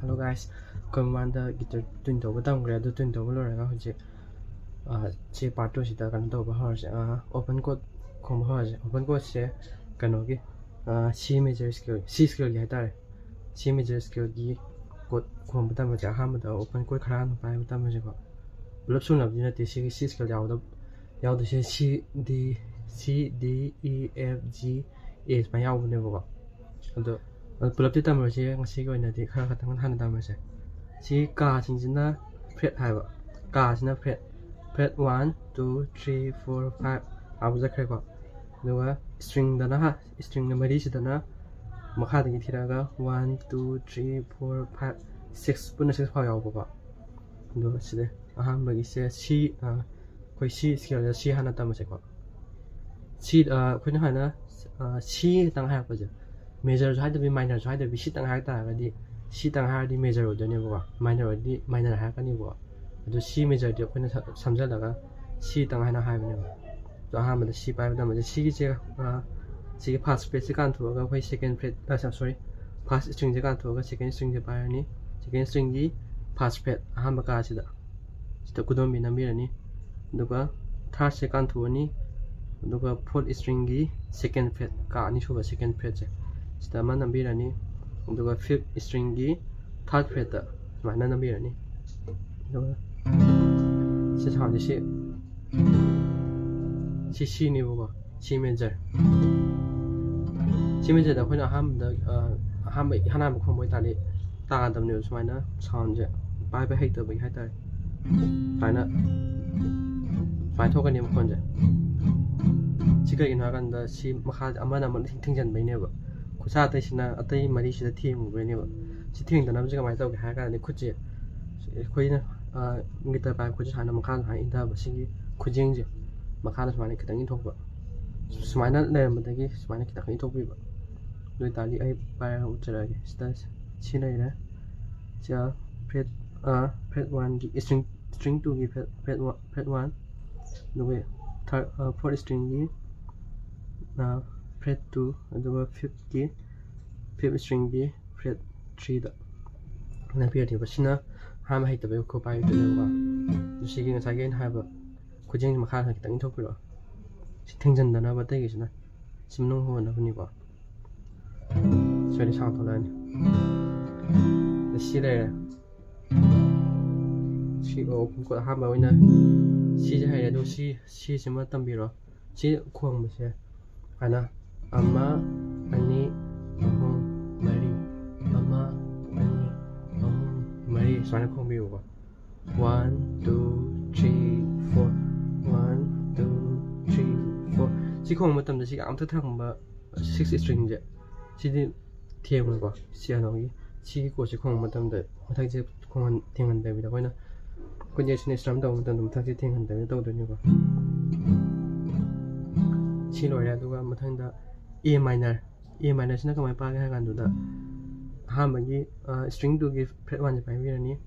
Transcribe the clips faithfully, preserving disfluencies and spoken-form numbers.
Hello guys, ꯑꯩꯈꯣꯏ ꯃꯃꯥꯡꯗ guitar tune ꯇꯧꯕ ꯇꯝꯈ꯭ꯔꯦ꯫ ꯑꯗꯨ tune ꯇꯧꯕ ꯂꯣꯏꯔꯒ ꯍꯧꯖꯤꯛ, ꯑ, ꯁꯤ part two ꯁꯤꯗ ꯀꯩꯅꯣ ꯇꯧꯕ ꯍꯧꯔꯁꯦ, ꯑ, open chord ꯈꯣꯡꯕ ꯍꯧꯔꯁꯦ꯫ Open chordꯁꯦ ꯀꯩꯅꯣꯒꯤ, ꯑ, C major scale, C scaleꯒꯤ ꯍꯥꯏꯇꯥꯔꯦ꯫ C major scaleꯒꯤ chord ꯈꯣꯡꯕ ꯇꯝꯕꯁꯦ ꯑꯍꯥꯟꯕꯗ open chord ꯈꯔ ꯍꯥꯟꯅ ꯄꯥꯏꯕ ꯇꯝꯕꯁꯦꯀꯣ꯫ ꯄꯨꯂꯞ ꯁꯨꯅꯕꯗꯤ ꯅꯠꯇꯦ, ꯁꯤꯒꯤ C scale ꯌꯥꯎꯗꯕ, ꯌꯥꯎꯗꯣꯏꯁꯦ C, D, C, D, E, F, G, A ꯁꯨꯃꯥꯏꯅ ꯌꯥꯎꯕꯅꯦꯕꯀꯣ꯫ ꯑꯗꯣ, ꯑꯗꯣ ꯄꯨꯂꯞꯇꯤ ꯇꯝꯃꯔꯣꯏꯁꯦ, ꯉꯁꯤꯒꯤ ꯑꯣꯏꯅꯗꯤ ꯈꯔ ꯈꯛꯇꯪ ꯍꯥꯟꯅ ꯇꯝꯃꯁꯦ꯫ ꯁꯤ ꯀꯥꯁꯤꯡꯁꯤꯅ fret ꯍꯥꯏꯕ, ꯀꯥꯁꯤꯅ fret, fret one, two, three, four, five ꯍꯥꯏꯕ ꯆꯠꯈ꯭ꯔꯦꯀꯣ꯫ ꯑꯗꯨꯒ stringꯗꯅ, stringꯅ ꯃꯔꯤꯁꯤꯗꯅ ꯃꯈꯥꯗꯒꯤ ꯊꯤꯔꯛꯑꯒ one, two, three, four, five, six, ꯄꯨꯟꯅ six ꯐꯥꯎ ꯌꯥꯎꯕꯀꯣ꯫ ꯑꯗꯣ ꯁꯤꯗ ꯑꯍꯥꯟꯕꯒꯤꯁꯦ C, ꯑ, ꯑꯩꯈꯣꯏ C scaleꯗ C ꯍꯥꯟꯅ ꯇꯝꯃꯁꯦꯀꯣ꯫ C, ꯑ, ꯑꯩꯈꯣꯏꯅ ꯍꯥꯟꯅ, ꯑ, C ꯈꯛꯇꯪ ꯍꯥꯏꯔꯛꯄꯁꯦ, majorꯁꯨ ꯍꯥꯏꯗꯕꯤ, minorꯁꯨ ꯍꯥꯏꯗꯕꯤ, C ꯇꯪ ꯍꯥꯏꯔꯛ ꯇꯥꯔꯒꯗꯤ, C ꯇꯪ ꯍꯥꯏꯔꯗꯤ major ꯑꯣꯏꯗꯣꯏꯅꯦꯕꯀꯣ, minor ꯑꯣꯏꯔꯗꯤ minor ꯍꯥꯏꯔꯛꯀꯅꯤꯕꯀꯣ꯫ ꯑꯗꯨ C majorꯗꯤ ꯑꯩꯈꯣꯏꯅ ꯁ-, ꯁꯝꯖꯜꯂꯒ C ꯇꯪ ꯍꯥꯏꯅ ꯍꯥꯏꯕꯅꯦꯕ꯫ ꯑꯗꯣ ꯑꯍꯥꯟꯕꯗ C ꯄꯥꯏꯕ ꯇꯝꯕꯁꯦ, ꯁꯤꯒꯤꯁꯦ, ꯑ, ꯁꯤꯒꯤ first fretꯁꯦ ꯀꯥꯟꯊꯣꯛꯑꯒ ꯑꯩꯈꯣꯏ second fret, ꯑ, sorry, first stringꯁꯦ ꯀꯥꯟꯊꯣꯛꯑꯒ second stringꯁꯦ ꯄꯥꯏꯔꯅꯤ꯫ Second stringꯒꯤ first fret ꯑꯍꯥꯟꯕ ꯀꯥꯁꯤꯗ, ꯁꯤꯗ ꯈꯨꯗꯣꯝꯕꯤ ꯅꯝꯕꯤꯔꯅꯤ꯫ ꯑꯗꯨꯒ thirdꯁꯦ ꯀꯥꯟꯊꯣꯛꯑꯅꯤ꯫ ꯑꯗꯨꯒ fourth stringꯒꯤ second fret, ꯀꯥ ꯑꯅꯤꯁꯨꯕ second fretꯁꯦ, ꯁꯤꯗ ꯑꯃ ꯅꯝꯕꯤꯔꯅꯤ꯫ ꯑꯗꯨꯒ fifth stringꯒꯤ third fretꯇ ꯁꯨꯃꯥꯏꯅ ꯅꯝꯕꯤꯔꯅꯤ꯫ ꯑꯗꯨꯒ ꯁꯤ soundꯁꯦ ꯁꯤ, ꯁꯤ Cꯅꯦꯕꯀꯣ, C major꯫ C majorꯗ ꯑꯩꯈꯣꯏꯅ ꯑꯍꯥꯟꯕꯗ, ꯑ, ꯑꯍꯥꯟꯕ, ꯏꯍꯥꯟ ꯍꯥꯟꯕ ꯈꯣꯡꯕ ꯑꯣꯏꯇꯥꯔꯗꯤ ꯇꯥꯗꯕꯅꯦꯕ ꯁꯨꯃꯥꯏꯅ soundꯁꯦ, ꯄꯥꯏꯕ ꯍꯩꯇꯕꯒꯤ ꯍꯥꯏꯇꯥꯔꯦ꯫ ꯁꯨꯃꯥꯏꯅ, ꯁꯨꯃꯥꯏꯅ ꯊꯣꯛꯀꯅꯤ ꯃꯈꯣꯟꯁꯦ꯫ ꯁꯤ ꯀꯩꯒꯤꯅꯣ ꯍꯥꯏꯀꯥꯟꯗ ꯁꯤ ꯃꯈꯥ ꯑꯃꯅ ꯑꯃꯅ ꯊꯤꯡ-, ꯊꯤꯡꯖꯤꯟꯕꯩꯅꯦꯕ꯫ ꯈꯨꯠꯁꯥ ꯑꯇꯩꯁꯤꯅ ꯑꯇꯩ ꯃꯔꯤꯁꯤꯗ ꯊꯦꯡꯉꯨꯕꯩꯅꯦꯕ꯫ ꯁꯤ ꯊꯦꯡꯗꯅꯕꯁꯦ ꯀꯃꯥꯏꯅ ꯇꯧꯒꯦ ꯍꯥꯏ ꯀꯥꯟꯗꯗꯤ ꯈꯨꯠꯁꯦ, ꯑꯩꯈꯣꯏꯅ, ꯑ, guitar ꯄꯥꯏꯕ ꯈꯨꯠꯁꯦ ꯁꯨꯃꯥꯏꯅ ꯃꯈꯥꯗ ꯁꯨꯃꯥꯏꯅ ꯏꯟꯊꯕ, ꯁꯤꯒꯤ ꯈꯨꯖꯦꯡꯁꯦ ꯃꯈꯥꯗ ꯁꯨꯃꯥꯏꯅ ꯈꯤꯇꯪ ꯏꯟꯊꯣꯛꯄ꯫ ꯁꯨꯃꯥꯏꯅ ꯂꯩꯔꯝꯕꯗꯒꯤ ꯁꯨꯃꯥꯏꯅ ꯈꯤꯇꯪ ꯏꯟꯊꯣꯛꯄꯤꯕ꯫ ꯑꯗꯨ ꯑꯣꯏꯇꯥꯔꯗꯤ ꯑꯩ ꯄꯥꯏꯔꯒ ꯎꯠꯆꯔꯛꯑꯒꯦ꯫ ꯁꯤꯗ ꯁꯤ ꯂꯩꯔꯦ꯫ ꯁꯤꯗ fret, ꯑ, fret oneꯒꯤ, string, string twoꯒꯤ fret, fret one, fret one, ꯑꯗꯨꯒ third, ꯑ, fourth stringꯒꯤ, ꯑ, fret two, ꯑꯗꯨꯒ fifthꯀꯤ, fifth stringꯒꯤ fret threeꯗ꯫ ꯅꯞꯄꯤꯔꯅꯦꯕ꯫ ꯁꯤꯅ ꯑꯍꯥꯟꯕ ꯍꯩꯇꯕꯒꯤ ꯈꯨꯠ ꯄꯥꯏꯕꯗꯨꯅꯦꯕꯀꯣ꯫ ꯑꯗꯨ ꯁꯤꯒꯤ ꯉꯁꯥꯏꯒꯤ ꯑꯩꯅ ꯍꯥꯏꯕ ꯈꯨꯖꯦꯡꯁꯤ ꯃꯈꯥ ꯈꯤꯇꯪ ꯏꯟꯊꯣꯛꯄꯤꯔꯛꯑꯣ꯫ ꯁꯤ ꯊꯦꯡꯖꯤꯟꯗꯅꯕ ꯑꯇꯩꯒꯤꯁꯤꯅ꯫ ꯁꯤ ꯃꯅꯨꯡ ꯍꯣꯟꯅꯕꯅꯤꯀꯣ꯫ ꯁꯤꯗꯤ ꯁꯥꯡ ꯊꯣꯛꯂꯛꯑꯅꯤ꯫ ꯑꯗ ꯁꯤ ꯂꯩꯔꯦ꯫ ꯁꯤ ꯑꯣ, ꯑꯍꯥꯟꯕ ꯑꯣꯏꯅ ꯁꯤꯁꯦ ꯍꯩꯔꯦ꯫ ꯑꯗꯣ ꯁꯤ, ꯁꯤꯁꯤꯃ ꯇꯝꯕꯤꯔꯣ꯫ ꯁꯤ ꯈꯣꯡꯕꯁꯦ ꯁꯨꯃꯥꯏꯅ ꯑꯃ, ꯑꯅꯤ, ꯑꯍꯨꯝ, ꯃꯔꯤ, ꯑꯃ, ꯑꯅꯤ, ꯑꯍꯨꯝ, ꯃꯔꯤ ꯁꯨꯃꯥꯏꯅ ꯈꯣꯡꯕꯤꯌꯨꯀꯣ꯫ One, two, three, four. One, two, three, four. ꯁꯤ ꯈꯣꯡꯕ ꯃꯇꯝꯗ ꯁꯤꯒꯤ ꯑꯝꯇ ꯊꯪꯕ six stringꯁꯦ, ꯁꯤꯗꯤ ꯊꯦꯡꯉꯣꯏꯀꯣ꯫ ꯁꯤ ꯀꯩꯅꯣꯒꯤ, ꯁꯤꯒꯤ ꯀꯣꯔꯠꯁꯦ ꯈꯣꯡꯕ ꯃꯇꯝꯗ ꯃꯊꯛꯁꯦ ꯈꯣꯡꯍꯟ-, ꯊꯦꯡꯍꯟꯗꯕꯤꯗ ꯑꯩꯈꯣꯏꯅ ꯈꯨꯠ ꯌꯩꯁꯤꯅ strum ꯇꯧꯕ ꯃꯇꯝꯗ ꯃꯊꯛꯁꯦ ꯊꯦꯡꯍꯟꯗꯕꯤꯗ ꯇꯧꯗꯣꯏꯅꯦꯀꯣ꯫ ꯁꯤ ꯂꯣꯏꯔꯦ꯫ ꯑꯗꯨꯒ ꯃꯊꯪꯗ A minor꯫ A minorꯁꯤꯅ ꯀꯃꯥꯏꯅ ꯄꯥꯒꯦ ꯍꯥꯏ ꯀꯥꯟꯗꯨꯗ, ꯑꯍꯥꯟꯕꯒꯤ, ꯑ, string twoꯒꯤ fret oneꯁꯦ ꯄꯥꯏꯕꯤꯔꯅꯤ꯫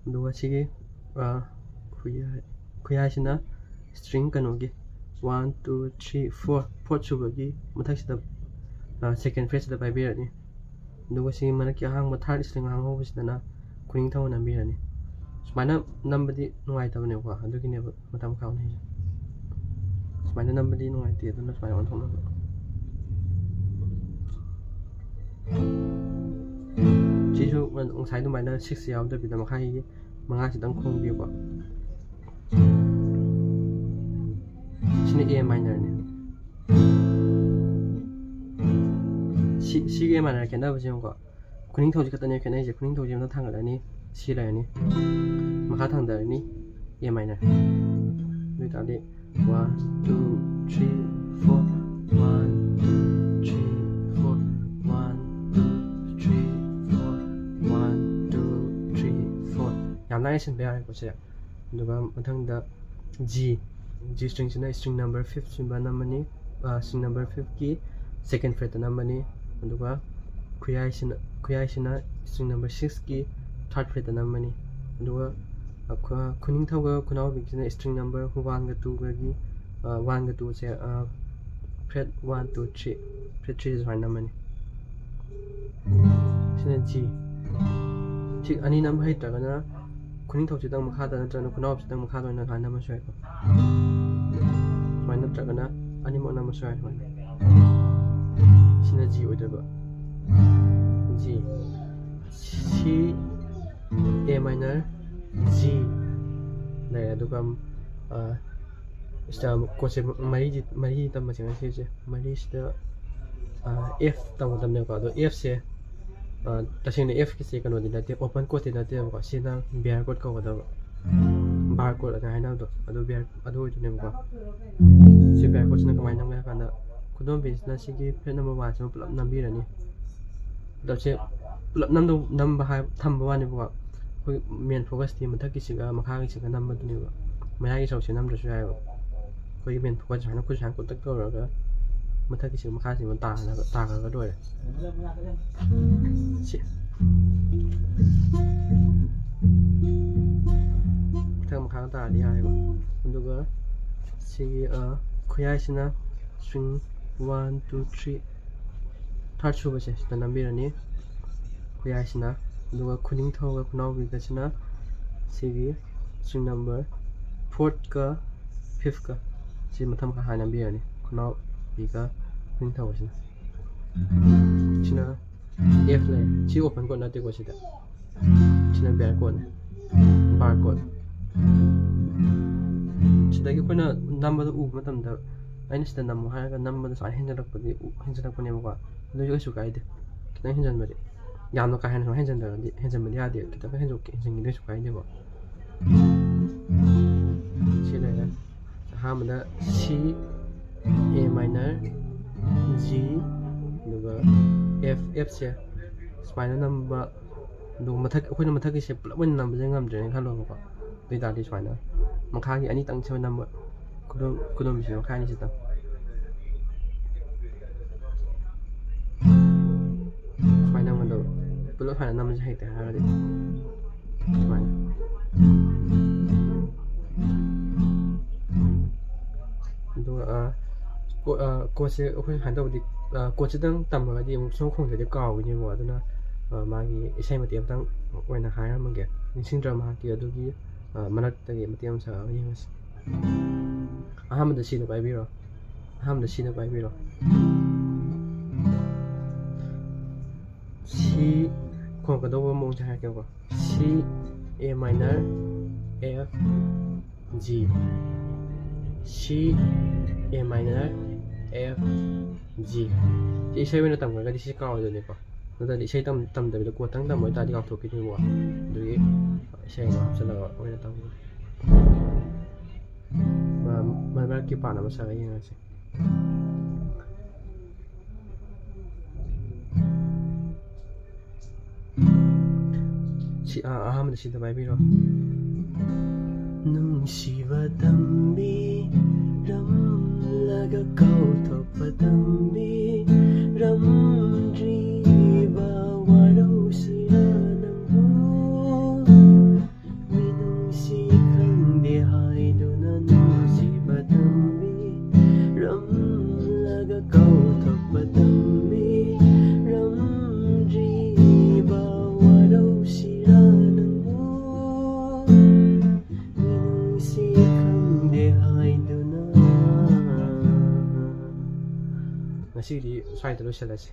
ꯑꯗꯨꯒ ꯁꯤꯒꯤ, ꯑ, ꯈꯨꯌꯥꯏ-, ꯈꯨꯌꯥꯏꯁꯤꯅ string ꯀꯩꯅꯣꯒꯤ one, two, three, four, fourth ꯁꯨꯕꯒꯤ ꯃꯊꯛꯁꯤꯗ, ꯑ, second fretꯁꯤꯗ ꯄꯥꯏꯕꯤꯔꯅꯤ꯫ ꯑꯗꯨꯒ ꯁꯤꯒꯤ ꯃꯔꯛꯀꯤ ꯑꯍꯥꯡꯕ third string ꯑꯍꯥꯡꯍꯧꯕꯁꯤꯗꯅ ꯈꯨꯅꯤꯡꯊꯧ ꯅꯝꯕꯤꯔꯅꯤ꯫ ꯁꯨꯃꯥꯏꯅ ꯅꯝꯕꯗꯤ ꯅꯨꯡꯉꯥꯏꯇꯕꯅꯦꯕꯀꯣ, ꯑꯗꯨꯒꯤꯅꯦꯕ ꯃꯇꯝ ꯈꯥꯡꯅ ꯍꯥꯏꯁꯦ꯫ ꯁꯨꯃꯥꯏꯅ ꯅꯝꯕꯗꯤ ꯅꯨꯡꯉꯥꯏꯇꯦ, ꯑꯗꯨꯅ ꯁꯨꯃꯥꯏꯅ ꯑꯣꯟꯊꯣꯛꯅꯕ꯫ ꯁꯤꯁꯨ ꯉꯁꯥꯏ ꯑꯗꯨꯃꯥꯏꯅ six ꯌꯥꯎꯗꯕꯤꯗ ꯃꯈꯥꯒꯤ ꯃꯉꯥꯁꯤꯗꯪ ꯈꯣꯡꯕꯤꯌꯨꯀꯣ꯫ ꯁꯤꯅ A minorꯅꯤ꯫ ꯁꯤ, ꯁꯤꯒ A minor ꯈꯦꯠꯅꯕꯁꯦ ꯌꯦꯡꯉꯨꯀꯣ꯫ ꯈꯨꯅꯤꯡꯊꯧꯁꯤ ꯈꯛꯇꯅꯦ ꯈꯦꯠꯅꯩꯁꯦ꯫ ꯈꯨꯅꯤꯡꯊꯧꯁꯤ ꯑꯃꯅ ꯊꯥꯡꯒꯠꯂꯅꯤ, ꯁꯤ ꯂꯩꯔꯅꯤ, ꯃꯈꯥ ꯊꯥꯡꯊꯔꯅꯤ, A minor꯫ ꯑꯗꯨ ꯑꯣꯏꯇꯥꯔꯗꯤ one, two, three, four, one, two, three, four, one, two, three, four, one, two, three, four꯫ ꯌꯥꯝ ꯂꯥꯏꯅ ꯁꯤꯟꯕ ꯌꯥꯔꯦꯀꯣ ꯁꯦ꯫ ꯑꯗꯨꯒ ꯃꯊꯪꯗ G, G stringꯁꯤꯅ string number fifth ꯁꯤꯃ ꯅꯝꯃꯅꯤ, ꯑ, string number fifthꯀꯤ second fretꯇ ꯅꯝꯃꯅꯤ꯫ ꯑꯗꯨꯒ ꯈꯨꯌꯥꯏꯁꯤꯅ, ꯈꯨꯌꯥꯏꯁꯤꯅ string number sixꯀꯤ third fretꯇ ꯅꯝꯃꯅꯤ꯫ ꯑꯗꯨꯒ, ꯑ, ꯈꯨ-, ꯈꯨꯅꯤꯡꯊꯧꯒ ꯈꯨꯅꯥꯎꯕꯤꯁꯤꯅ string number oneꯒ twoꯒꯒꯤ, ꯑ, oneꯒ twoꯁꯦ, ꯑ, fret one, two, three, fret threeꯁꯦ ꯁꯨꯃꯥꯏꯅ ꯅꯝꯃꯅꯤ꯫ ꯁꯤꯅ G꯫ ꯁꯤ ꯑꯅꯤ ꯅꯝꯕ ꯍꯩꯇ꯭ꯔꯒꯅ ꯈꯨꯅꯤꯡꯊꯧꯁꯤꯗꯪ ꯃꯈꯥꯗ ꯅꯠꯇ꯭ꯔꯒꯅ ꯈꯨꯅꯥꯎꯁꯤꯗꯪ ꯃꯈꯥꯗ ꯑꯣꯏꯅ ꯉꯥꯏꯍꯥꯛ ꯅꯝꯃꯁꯨ ꯌꯥꯏꯀꯣ꯫ ꯁꯨꯃꯥꯏꯅ ꯅꯠꯇ꯭ꯔꯒꯅ ꯑꯅꯤꯃꯛ ꯅꯝꯃꯁꯨ ꯌꯥꯏ꯫ ꯁꯨꯃꯥꯏꯅ ꯁꯤꯅ G ꯑꯣꯏꯗꯣꯏꯕ꯫ G, C, A minor, G ꯂꯩꯔꯦ꯫ ꯑꯗꯨꯒ ꯁꯤꯗ ꯀꯣꯠꯁꯦ ꯃꯔꯤꯗꯤ ꯃꯔꯤ ꯇꯝꯕꯁꯦ ꯉꯁꯤꯁꯦ ꯃꯔꯤꯁꯤꯗ F ꯇꯝꯒꯗꯕꯅꯦꯕꯀꯣ꯫ ꯑꯗꯣ Fꯁꯦ ꯇꯁꯦꯡꯅ Fꯀꯤꯁꯦ ꯀꯩꯅꯣꯗꯤ ꯅꯠꯇꯦ, open chordꯇꯤ ꯅꯠꯇꯦꯕꯀꯣ꯫ ꯁꯤꯅ bar chord ꯀꯧꯒꯗꯕ, bar chord ꯑꯅ ꯍꯥꯏꯅꯕꯗꯣ ꯑꯗꯨ bar ꯑꯗꯨ ꯑꯣꯏꯗꯣꯏꯅꯦꯕꯀꯣ꯫ ꯁꯤ bar chordꯁꯤꯅ ꯀꯃꯥꯏꯅ ꯅꯝꯒꯦ ꯍꯥꯏ ꯀꯥꯟꯗ ꯈꯨꯗꯣꯝꯕꯤꯁꯤꯅ ꯁꯤꯒꯤ fret number oneꯁꯤꯃ ꯄꯨꯂꯞ ꯅꯝꯕꯤꯔꯅꯤ꯫ ꯑꯗꯣ ꯁꯤ ꯄꯨꯂꯞ ꯅꯝꯗꯧ ꯅꯝꯕ ꯍꯥꯏ ꯊꯝꯕ ꯋꯥꯅꯦꯕꯀꯣ꯫ ꯑꯩꯈꯣꯏ main focusꯇꯤ ꯃꯊꯛꯀꯤꯁꯤꯒ ꯃꯈꯥꯒꯤꯁꯤꯒ ꯅꯝꯕꯗꯨꯅꯦꯕ꯫ ꯃꯌꯥꯏꯒꯤ ꯁꯔꯨꯛꯁꯦ ꯅꯝꯗ꯭ꯔꯁꯨ ꯌꯥꯏꯑꯕ꯫ ꯑꯩꯈꯣꯏꯒꯤ main focus ꯁꯨꯃꯥꯏꯅ ꯈꯨꯠ ꯁꯨꯃꯥꯏꯅ ꯀꯣꯟꯇꯦꯛ ꯇꯧꯔꯒ ꯃꯊꯛꯀꯤꯁꯤꯒ ꯃꯈꯥꯁꯤꯒ ꯇꯥꯈ꯭ꯔꯒ ꯇꯥꯈ꯭ꯔꯒ ꯂꯣꯏꯔꯦ꯫ ꯁꯤ ꯃꯊꯛ ꯃꯈꯥ ꯇꯥꯔꯗꯤ ꯌꯥꯔꯦꯀꯣ꯫ ꯑꯗꯨꯒ ꯁꯤꯒꯤ ꯈꯨꯌꯥꯏꯁꯤꯅ string one, two, three, third ꯁꯨꯕꯁꯦ ꯁꯤꯗ ꯅꯝꯕꯤꯔꯅꯤ ꯈꯨꯌꯥꯏꯁꯤꯅ꯫ ꯑꯗꯨꯒ ꯈꯨꯅꯤꯡꯊꯧꯒ ꯈꯨꯅꯥꯎꯕꯤꯒꯁꯤꯅ ꯁꯤꯒꯤ string number fourthꯀ fifthꯀ ꯁꯤ ꯃꯊꯪ ꯃꯈꯥ ꯍꯥꯏꯅ ꯅꯝꯕꯤꯔꯅꯤ ꯈꯨꯅꯥꯎꯕꯤꯒ ꯈꯨꯅꯤꯡꯊꯧꯒꯁꯤꯅ꯫ ꯁꯤꯅ F ꯂꯩꯔꯦ꯫ ꯁꯤ open chord ꯅꯠꯇꯦꯀꯣ, ꯁꯤꯗ ꯁꯤꯅ bar chordꯅꯦ, bar chord꯫ ꯁꯤꯗꯒꯤ ꯑꯩꯈꯣꯏꯅ ꯅꯝꯕꯗ ꯎꯕ ꯃꯇꯝꯗ ꯑꯩꯅ ꯁꯤꯗ ꯅꯝꯃꯨ ꯍꯥꯏꯔꯒ ꯅꯝꯕꯗ ꯁꯨꯃꯥꯏꯅ ꯍꯦꯟꯖꯜꯂꯛꯄꯗꯤ ꯎ- ꯍꯦꯟꯖꯜꯂꯛꯄꯅꯦꯕꯀꯣ꯫ ꯑꯗꯨꯁꯨ ꯀꯩꯁꯨ ꯀꯥꯏꯗꯦ꯫ ꯈꯤꯇꯪ ꯍꯦꯟꯖꯟꯕꯗꯤ, ꯌꯥꯝꯅ ꯀꯥ ꯍꯦꯟꯅ ꯁꯨꯃꯥꯏꯅ ꯍꯦꯟꯖꯟꯗ꯭ꯔꯒꯗꯤ, ꯍꯦꯟꯖꯟꯕꯗꯤ ꯌꯥꯗꯦ꯫ ꯈꯤꯇꯪ ꯍꯦꯟꯖꯟꯈꯤꯕ ꯀꯩꯁꯨ ꯀꯥꯏꯗꯦꯕ꯫ ꯁꯤ ꯂꯩꯔꯦ꯫ ꯑꯍꯥꯟꯕꯗ C, A minor, G, ꯑꯗꯨꯒ F꯫ Fꯁꯦ ꯁꯨꯃꯥꯏꯅ ꯅꯝꯕ꯫ ꯑꯗꯨꯒ ꯃꯊꯛ ꯑꯩꯈꯣꯏꯅ ꯃꯊꯛꯀꯤꯁꯦ ꯄꯨꯂꯞ ꯑꯣꯏꯅ ꯅꯝꯕꯁꯦ ꯉꯝꯗ꯭ꯔꯦꯅ ꯈꯜꯂꯣꯕꯀꯣ꯫ ꯑꯗꯨ ꯑꯣꯏꯇꯥꯔꯗꯤ ꯁꯨꯃꯥꯏꯅ ꯃꯈꯥꯒꯤ ꯑꯅꯤꯇꯪꯁꯦ ꯅꯝꯕ, ꯈꯨꯗꯣꯝ ꯈꯨꯗꯣꯝꯕꯤꯁꯦ ꯃꯈꯥ ꯑꯅꯤꯁꯤꯇꯪ ꯁꯨꯃꯥꯏꯅ ꯅꯝꯒꯗꯕ꯫ ꯄꯨꯂꯞ ꯁꯨꯃꯥꯏꯅ ꯅꯝꯕꯁꯦ ꯍꯩꯇꯦ ꯍꯥꯏꯔꯒꯗꯤ ꯁꯨꯃꯥꯏꯅ꯫ ꯑꯗꯨꯒ ꯀꯣꯠꯁꯦ ꯑꯩꯈꯣꯏ ꯁꯨꯃꯥꯏꯅ ꯇꯧꯕꯗꯤ, ꯀꯣꯠꯁꯤꯗꯪ ꯇꯝꯃꯒꯗꯤ ꯑꯃꯨꯛ ꯁꯨꯝ ꯈꯣꯡꯗꯗꯤ ꯀꯥꯎꯒꯅꯦꯕꯀꯣ꯫ ꯑꯗꯨꯅ ꯑ, ꯃꯥꯒꯤ ꯏꯁꯩ ꯃꯇꯦꯛ ꯑꯃꯇꯪ ꯑꯣꯏꯅ ꯍꯥꯏꯔꯝꯃꯒꯦ꯫ ꯅꯤꯡꯁꯤꯡꯗ꯭ꯔ ꯃꯍꯥꯛꯀꯤ? ꯑꯗꯨꯒꯤ, ꯑ, ꯃꯔꯛꯇꯒꯤ ꯃꯇꯦꯛ ꯑꯃ ꯁꯛꯑꯒ ꯌꯦꯡꯉꯁꯤ꯫ ꯑꯍꯥꯟꯕꯗ ꯁꯤꯗ ꯄꯥꯏꯕꯤꯔꯣ꯫ ꯑꯍꯥꯟꯕꯗ ꯁꯤꯗ ꯄꯥꯏꯕꯤꯔꯣ꯫ ꯁꯤ ꯈꯣꯡꯉꯛꯀꯗꯧꯕ ꯃꯑꯣꯡꯁꯦ ꯍꯥꯏꯔꯛꯀꯦꯕꯀꯣ꯫ C, A minor, F, G꯫ C, A minor, F, G꯫ ꯁꯤ ꯏꯁꯩ ꯑꯣꯏꯅ ꯇꯝꯈ꯭ꯔꯒꯗꯤ ꯁꯤ ꯀꯥꯎꯔꯣꯏꯗꯣꯏꯅꯤꯀꯣ꯫ ꯅꯠꯇ꯭ꯔꯗꯤ ꯏꯁꯩ ꯇꯝ-, ꯇꯝꯗꯕꯤꯗ ꯀꯣꯠꯇꯪ ꯇꯝꯕ ꯑꯣꯏꯇꯥꯔꯗꯤ ꯀꯥꯎꯊꯣꯛꯈꯤꯗꯣꯏꯅꯤꯀꯣ꯫ ꯑꯗꯨꯒꯤ ꯏꯁꯩ ꯑꯃ ꯍꯥꯞꯆꯤꯜꯂꯒ ꯑꯣꯏꯅ ꯇꯝꯒꯦ꯫ ꯃ-, ꯃ-, ꯃꯔꯛꯀꯤ ꯄꯥꯔꯠ ꯑꯃ ꯁꯛꯑꯒ ꯌꯦꯡꯉꯁꯤ꯫ ꯁꯤ, ꯑ, ꯑꯍꯥꯟꯕꯗ ꯁꯤꯗ ꯄꯥꯏꯕꯤꯔꯣ꯫ ꯅꯨꯡꯁꯤꯕ ꯇꯝꯕꯤꯔꯝꯂꯒ ꯀꯥꯎꯊꯣꯛꯄ ꯇꯝꯕꯤꯔꯝꯗ꯭ꯔꯤꯕ ꯋꯥꯔꯧꯁꯤꯔꯥ ꯅꯪꯕꯨ? ꯃꯤꯅꯨꯡꯁꯤ ꯈꯪꯗꯦ ꯍꯥꯏꯗꯨꯅ ꯅꯨꯡꯁꯤꯕ ꯇꯝꯕꯤꯔꯝꯂꯒ ꯀꯥꯎꯊꯣꯛꯄ ꯇꯝꯕꯤꯔꯝꯗ꯭ꯔꯤꯕ ꯋꯥꯔꯧꯁꯤꯔꯥ ꯅꯪꯕꯨ? ꯃꯤꯅꯨꯡꯁꯤ ꯈꯪꯗꯦ ꯍꯥꯏꯗꯨꯅ꯫ ꯉꯁꯤꯗꯤ ꯁ꯭ꯋꯥꯏꯗ ꯂꯣꯏꯁꯤꯜꯂꯁꯤ꯫